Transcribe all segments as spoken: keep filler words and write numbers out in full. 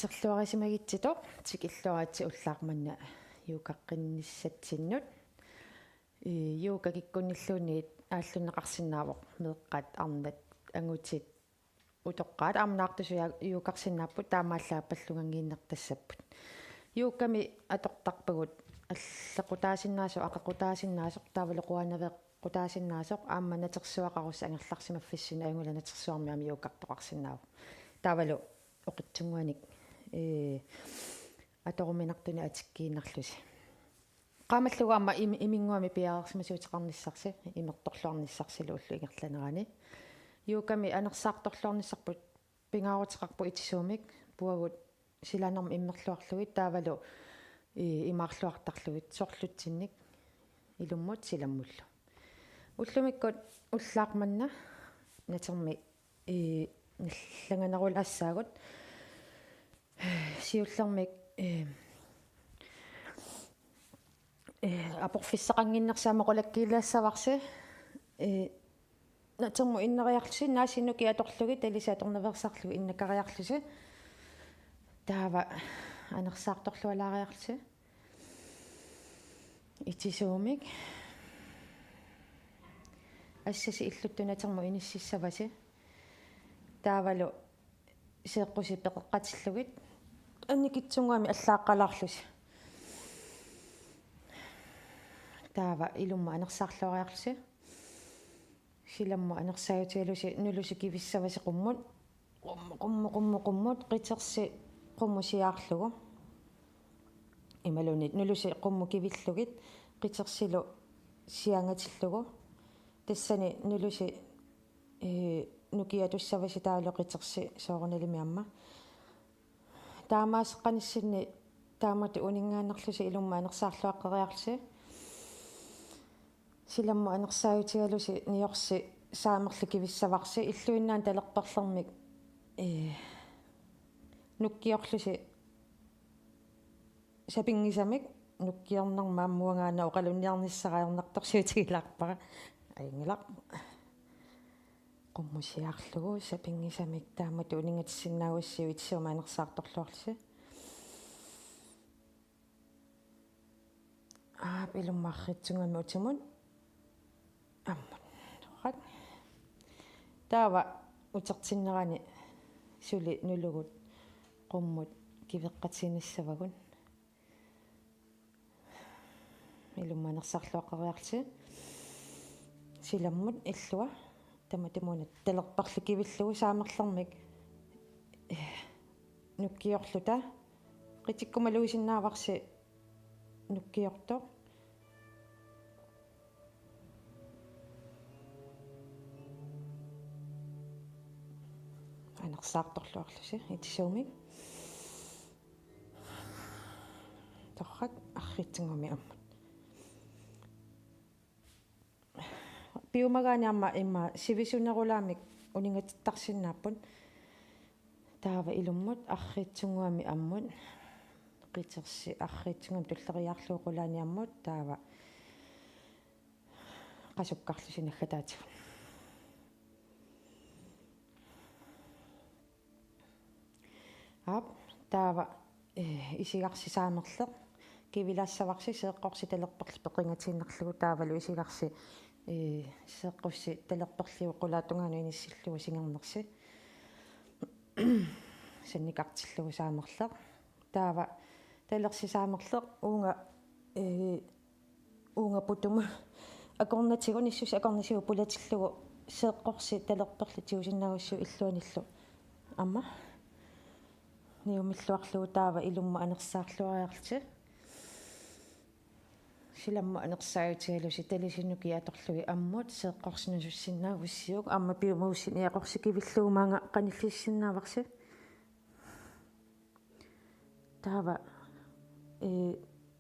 Serluarisimagitsitut tikilluaritsi ullaaq manna yogaqqinnissatsinnut. Ii, yoga kikkunnilluunniit aallunneqarsinnaavoq meeqqat, arnat, angutit, utoqqaat aamma naartusiat yogarsinnaapput, taamaallaat pallunngannginnertassapput. Yogami atortarpagut allequtaasinnaasoq, aqequtaasinnaasoq, taavalu quanaveeqqutaasinnaasoq, aamma natersuaqarussi angerlarsimaffissinni ajunngilaq natersuarmi aamma yogartoqarsinnaavoq. Taavalu oqitsunnguanik, ee, atoruminartunik atikkiinnarlusi. Qaamallugu aamma im-, iminnguamik piareersimasuuteqarnissarsi, imertorluarnissarsilu ullup ingerlanerani. Yogami anersaartorluarnissarput pingaaruteqarpoq itisuumik, puagut silanermik immerluarlugit taavalu, ii, imaarluartarlugit sorlutsinnik ilummut silammullu. Ullumikkut ullaaq manna natermi, ii, nallanganerulaassaagut. Siullermik, ee, ee, aporfissaqannginnersi aamma qulakkiilaassavarsi. Ee, natermut inneriarlusi, naasi nukiit atorlugit, talisi atornaveersarlugit innakkariarlusi. Taava anersaartorlualaariarlusi. Itisuumik. Assasi illuttut natermut inississavasi. Taavalu seeqqusi peqeqqatillugit annikitsunnguamik allaaqqalaarlusi. Taava ilummut anersaarluariarlusi. Silammut anersaajutigalusi nulusi kivissavasi qummut. Qummu-, qummu-, qummu-, qummut, qitersi qummut siaarlugu. Imaluunniit nulusi qummut kivillugit, qitersilu siaangatillugu. Tassani nulusi, ee, nukiatussavasi taavalu qitersi soorunalimi aamma. Taamaaseqqanissinni taamatut uninngaannarlusi ilummut anersaarluaqqeriarlusi. Silammut anersaajutigalusi niorsi saamerluk kivissavarsi, illuinnaani talerperlermik, ee, nukkiorlusi sapinngisamik, nukkiornerma ammuangaana oqalunniarnissara ajornartorsiutigilaarpara. Ajunngilaq. Qummut siaarlugu sapinngisamik, taamatut uninngatissinnaagussi itisuumik anersaartorluarlusi. Aap, ilummut arriitsunnguamik utimut. Ammut. Torrak. Taava utertinnerani suli nulugut qummut kiveqqatiinissavagut. Ilummut anersaarluaqqeriarlusi. Silammut illua. Tamatumuuna talerperluk kivillugu saamerlermik, ee, nukkiorluta. Qitikkumaluisinnaavarsi nukkiortoq. Anersaartorluarlusi itisuumik. Torrak, arriitsunnguamik ammut. Piumagaanni aamma immaqa sivisunerulaamik uninngatittarsinnaapput. Taava ilummut arriitsunnguamik ammut. Qitersi arriitsunnguamik tulleriiaarlugu qulaani ammut. Taava qasukkarlusi naggataatigut. Aap, taava, ee, isigarsi saamerleq kivilaassavarsi, seeqqorsi talerperleq peqingatiinnarlugu taavalu isigarsi, ee, seeqqussi talerperliup qulaatungaanut inissillugu singernersi sannikartillugu saamerleq. Taava talersi saamerleq uunga, ee, uunga putumut akornatigut, nissusi akornatigut pulatillugu seeqqorsi talerperleq tigusinnaagussiuk illuanillu aamma niumilluarlugu taava ilummut anersaarluariarlusi. Silammut anersaajutigalusi talisi nukiit atorlugit ammut seeqqorsi nasussinnaagussiuk aamma piumagussi niaqorsi kivillugu maanga qanillissinnaavarsi. Taava, ee,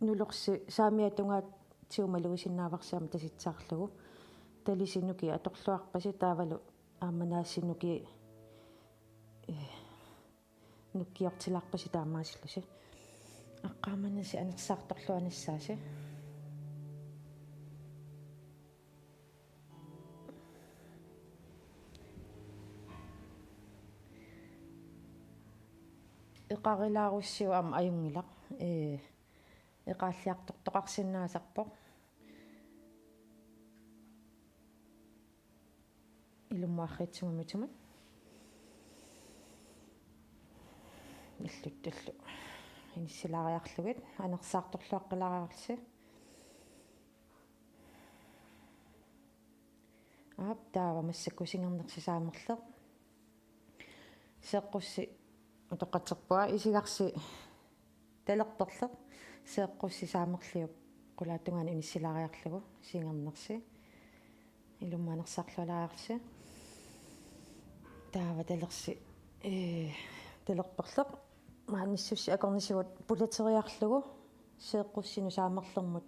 nulorsi saamiata tungaatigut malugisinnaavasi aamma tasitsaarlugu. Talisi nukiit atorluarpasi taavalu aamma naasi nukiit, ee, nukkiortilaarpasi taamaasillusi. Aqqaamaanasi anersaartorluanissaasi. Eqqarilaarussiuk aamma ajunngilaq. Ee, eqaalliartortoqarsinnaasarpoq. Ilumut arriitsunnguamik utimut. Illuttullu inissilaariarlugit anersaartorluaqqilaariarlusi. Aap, taava massakkut singernersi saamerleq. Seeqqussi utoqqatserpunga, isigarsi talerperleq, seeqqussi saamerliup qulaatungaanut inissilaariarlugu singernersi. Ilumut anersaarlualaariarlusi. Taava talersi, ee, talerperleq. Maani nissussi akornisigut pulateriarlugu seeqqussinut saamerlermut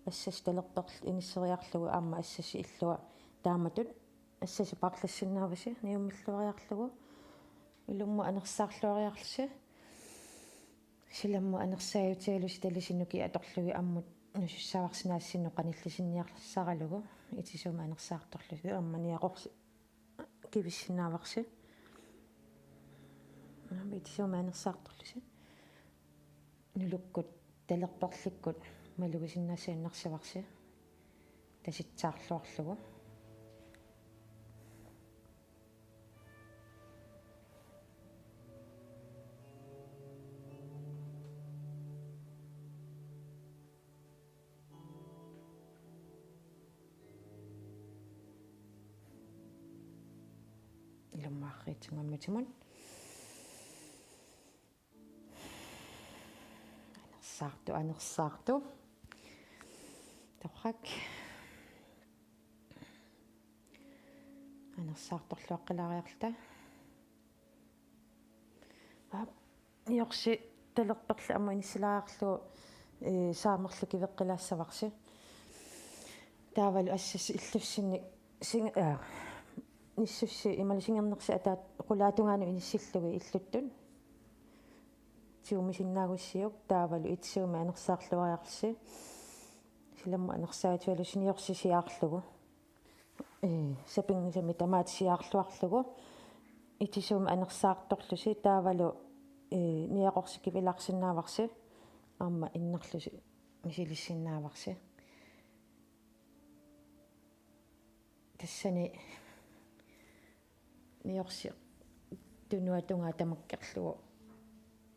assasi talerperleq inisseriarlugu aamma assasi illua taamatut assasi paarlassinnaavasi niummilluariarlugu. Ilumut anersaarluariarlusi. Silammut anersaajutigalusi talissi nukiit atorlugit ammut nusussaavarsi naassinnut qanillisinniarsaralugu. Itisuumik anersaartorlusi aamma niaqorsi kivissinnaavarsi. Aamma itisuumik anersaartorlusi. Nulukkut talerperlikkut malugisinnaassagunarsivarsi. Tasitsaarluarlugu. Ilumut arriitsunnguamik utimut. Anersaartoq, anersaartoq. Torrak. Anersaartorluaqqilaariarluta. Aap, niorsi talerperleq aamma inissilaariarlugu, ee, saamerleq kiveqqilaassavarsi. Taavalu assasi illussinni sing-, aa, nissussi imaluunniit singernersi ataatut qulaatungaanut inissillugit illuttut. Tigumisinnaagussiuk taavalu itisuumik anersaarluariarlusi. Silammut anersaajutigalusi niorsi siaarlugu. Ee, sapinngisamik tamaat siaarluarlugu. Itisuumik anersaartorlusi taavalu, ee, niaqorsi kivilaarsinnaavarsi. Aamma innarlusi misilissinnaavarsi. Tassani niorsi tunuatungaa tamakkerlugu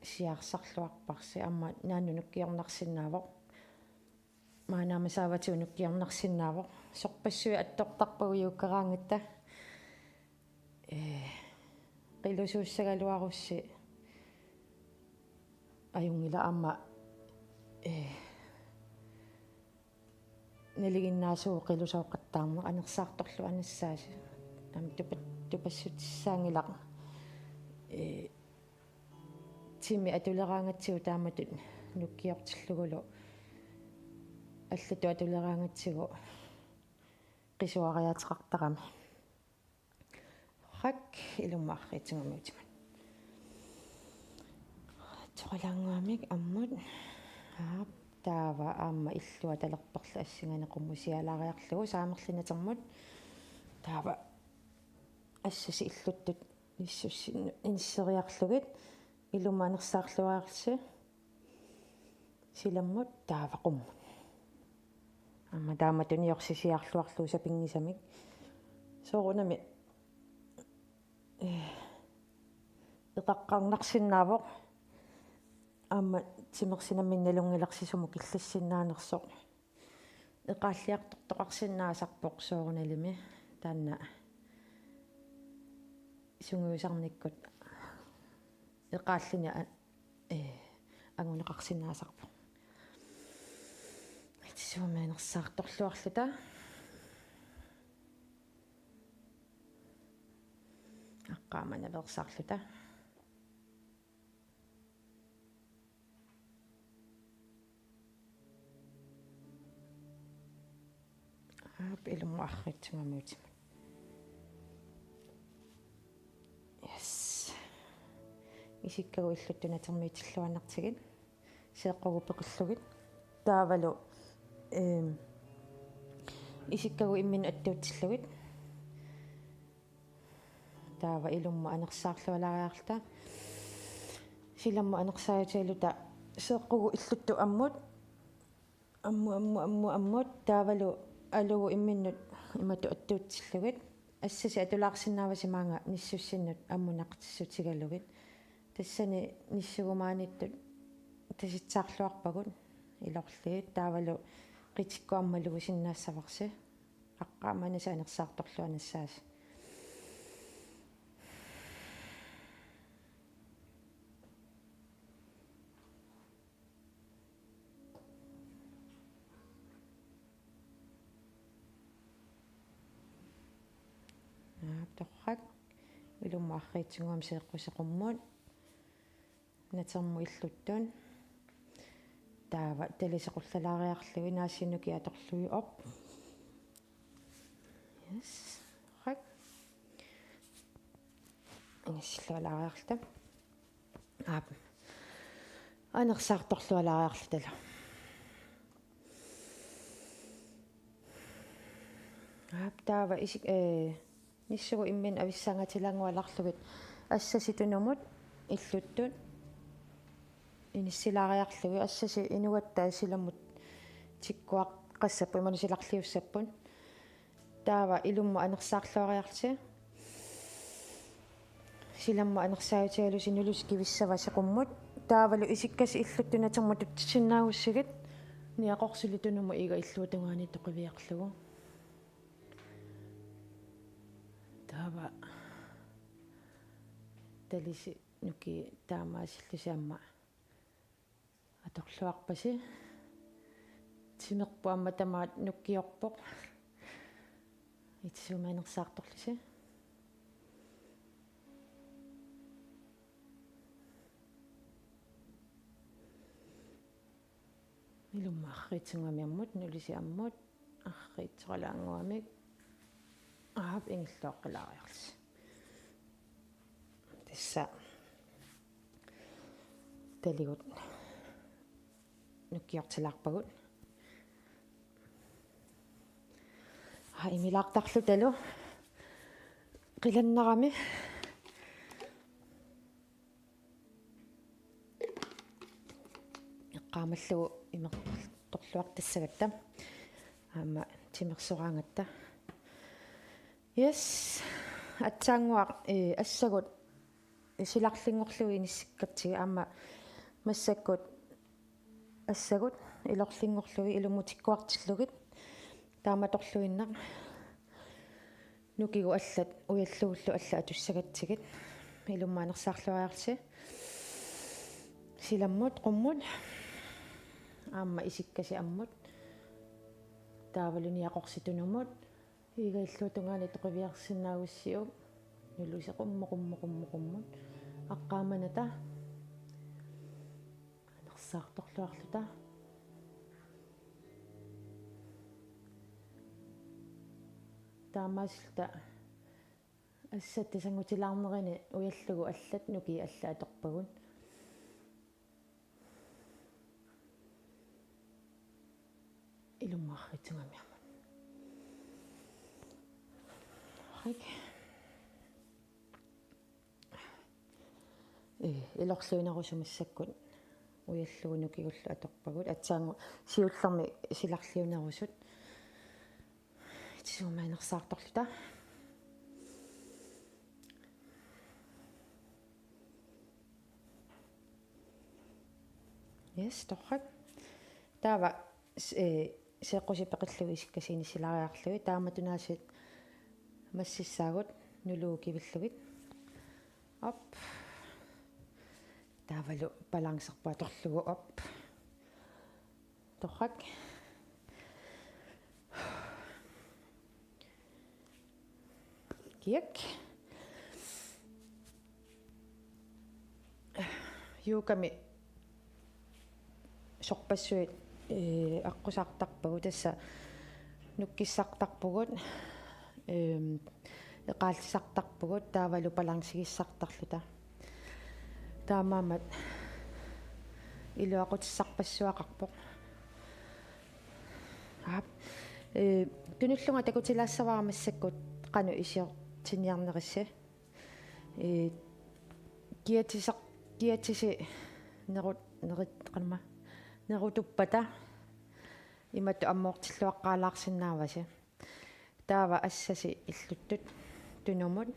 siaarsarluarparsi aamma naannut nukkiornarsinnaavoq. Maani aamma saavatigut nukkiornarsinnaavoq. Sorpassuit attortarpagut juukkeraangatta. Ee, qilusuussagaluarussi ajunngilaq aamma, ee, nalinginnaasuuvoq qilusooqattaarneq anersaartorluarnissaasi. Aamma tupa-, tupassutissaanngilaq. Ee, timi atuleraangatsigu taamatut nukkiortillugulu allatut atuleraangatsigu qisuariaateqartarami. Torrak, ilumut arriitsunnguamik utimut. Torrak, ilaannguamik ammut. Aap, taava aamma illua talerperleq assinganik qummusialaariarlugu saamerlip natermut. Taava assasi illuttut nissussinnut inisseriarlugit ilumut anersaarluariarlusi. Silammut taava qummut. Aamma taamatut niorsi siaarluarlugu sapinngisamik. Soorunami, ee, eqaqqarnarsinnaavoq. Aamma timersi nammineq nalunngilarsi sumut killissinnaanersoq. Eqaalliartortoqarsinnaasarpoq soorunalimi taanna sungiusarnikkut eqaalluni a-, ee, anguneqarsinnaasarpoq. Itisuumik anersaartorluarluta. Aqqaama naveersaarluta. Aap, ilumut arriitsunnguamik utimut. Yes. Isikkagut illuttut natermiitilluinnartigit. Seeqqugut peqillugit. Taavalu, ehm, isikkagut imminnut attuutillugit. Taava ilumut anersaarlualaariarluta. Ilammut anersaajutigaluta seeqqugut illuttut ammut. Ammut, ammut, ammut, ammut. Taavalu alugu imminnut imatut attuutillugit. Assasi atulaarsinnaavasi maanga nissussinnut ammut naqitissutigalugit. Tassani nissugumaaniittut tasitsaarluarpagut ilorlugit. Taavalu qitikkut aamma malugisinnaassavarsi. Aqqaammanasi anersaartorluanassaasi. Aap, torrak. Ilummut arriitsunnguamik seeqqusi qummut. Natermut illuttut. Taava talisi qullalaariarlugit naassinukit atorlugit op. Yes. Torrak. Ingassillualaariarluta. Aap. Anersaartorlualaariarlutalu. Aap, taava isik-, ee, nissugut imminnut avissaangatilaanngualerlugit assasi tunumut illuttut inissilaariarlugit assasi inugatta silammut tikkuaqqassapput, imaluunniit silarliussapput. Taava ilummut anersaarluariarlusi. Silammut anersaajutigalusi nulusi kivissavasi qummut. Taavalu isikkasi illuttut natermut tutsisinnaagussigit niaqorsili tunumut iiga illuatungaaniittoq qiviarlugu. Taava talisi nukiit taamaasillusi aamma atorluarpasi. Timerput aamma tamaat nukkiorpoq. Itisuumik anersaartorlusi. Ilummut arriitsunnguamik ammut, nulusi ammut, arriitsoralaannguamik. Aap, ingilluaqqilaariarlusi. Tassa taligut nukkiortilaarpagut. Aa, imilaartarlutalu qilannarami. Eqqaamallugu imertorluartassagatta. Aamma timersoraangatta. Yes, aatsaannguaq, ee, assagut silarlinngorlugit inissikkatsigit aamma massakkut assagut ilorlinngorlugit ilummut tikkuartillugit taamatorluinnaq nukigut allat ujallugullu allat atussagatsigit. Ilummut anersaarluariarlusi silammut qummut aamma isikkasi ammut taavalu niaqorsi tunumut. Iiga illuatungaani toqiviarsinnaagussiuk. Nulusi qummut, qummut, qummut, qummut. Aqqaammanata. Anersaartorluarluta. Taamaasilluta assat tasanngutilaarnerini ujallugu allat nukiit allat atorpagut. Ilummut arriitsunnguamik ammut. Okay. Ee, ilorluinerusut massakkut ujallugu nukigullu atorpagut. Aatsaannguaq siullermik silarliunerusut. Itisuumik anersaartorluta. Yes, torrak. Taava s-, ee, seeqqusi peqillugit isikkasi inissilaariarlugit. Taamatut aasiit massissaagut nuluut kivillugit. Op. Taavalu balancerput atorlugu op. Torrak. Kiak. Yogami sorpassuit, ee, aqqusartarpagut, tassa nukkissartarpugut, eem, eqaallisartarpugut, taavalu balancigissartarluta. Taamaammat iluaqutissarpassuaqarpoq. Aap. Ee, tunullunga takutilaassavara massakkut qanoq isiortinniarnerissi. Ee, kiatisar-, Kiatisi nerut-, nerit-, qanma, nerutuppata imatut ammoortilluaqqaalaarsinnaavasi. Taava assasi illuttut tunumut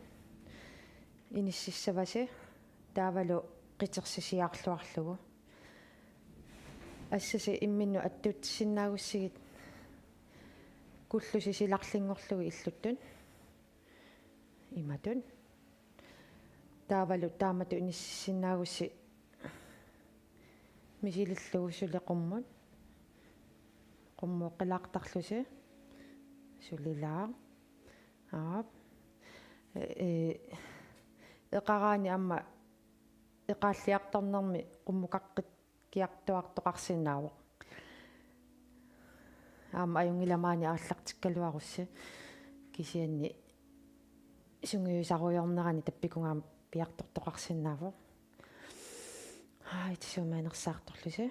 inississavasi taavalu qitersisiarluarlugu. Assasi imminnut attuutissinnaagussigit kullusi silarlinngorlugit illuttut. Imatut. Taavalu taamatut inississinnaagusi misilillugu suli qummut. Qummut oqqilaartarlusi. Sulilaaq. Aap. Ee, eqaraanni aamma eqaalliartornermi qummukaqqikkiartuartoqarsinnaavoq. Aamma ajunngilaq maani aallartikkaluarussi, kisianni sungiusarujoornerani tappikungaatsiaq piartortoqarsinnaavoq. Aa, itisuumik anersaartorlusi.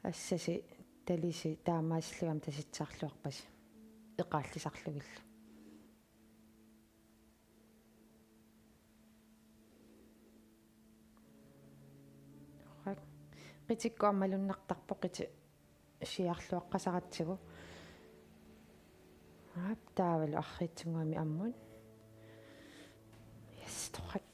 Assasi talisi taamaasillugit aamma tasitsaarluarpasi eqaallisarlugillu. Qitikkut aamma malunnartarpoq, qiti siarluaqqasaratsigu. Aap, taavalu arriitsunnguamik ammut. Yes, torrak.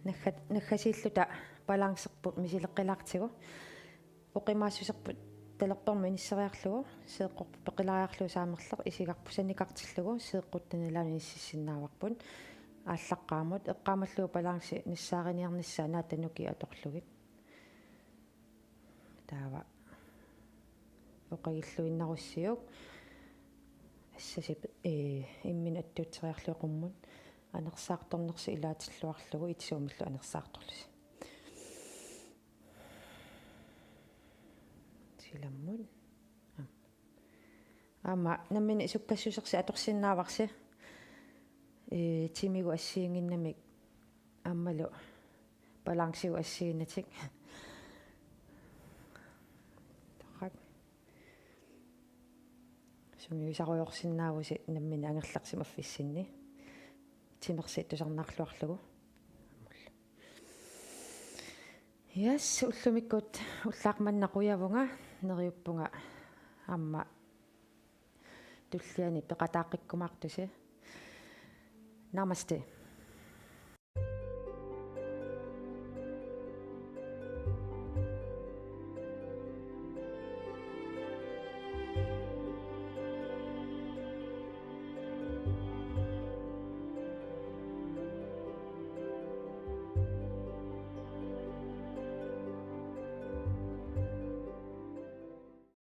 Naggat-, naggasiilluta balancerput misileqqilaartigu. Oqimaassuserput talerpermut inisseriarlugu, seeqqorput peqilariarlugu saamerleq isigarput sanikartillugu, seeqquttani nalaani inississinnaavarput. Aallaqqaammut, eqqaamallugu balanci nassaariniarnissaa naattanukii atorlugit. Taava oqigilluinnarussiuk. Assasi, ee, imminut attuutseriarlugu qummut. Anersaartornersi ilaatilluarlugu itisuumillu anersaartorlusi. Silammut. Aamma nammineq sukkassusersi atorsinnaavarsi. Ee, timigut assigiinnginnamik aammalu balancigut assigiinnatik. Torrak. Sungiusarujoorsinnaavusi nammineq angerlarsimaffissinnit. Timersi tusarnaarluarlugu. Yes, ullumikkut ullaaq manna qujavunga, neriuppunga aamma tulliani peqataaqqikkumaartusi. Namaste.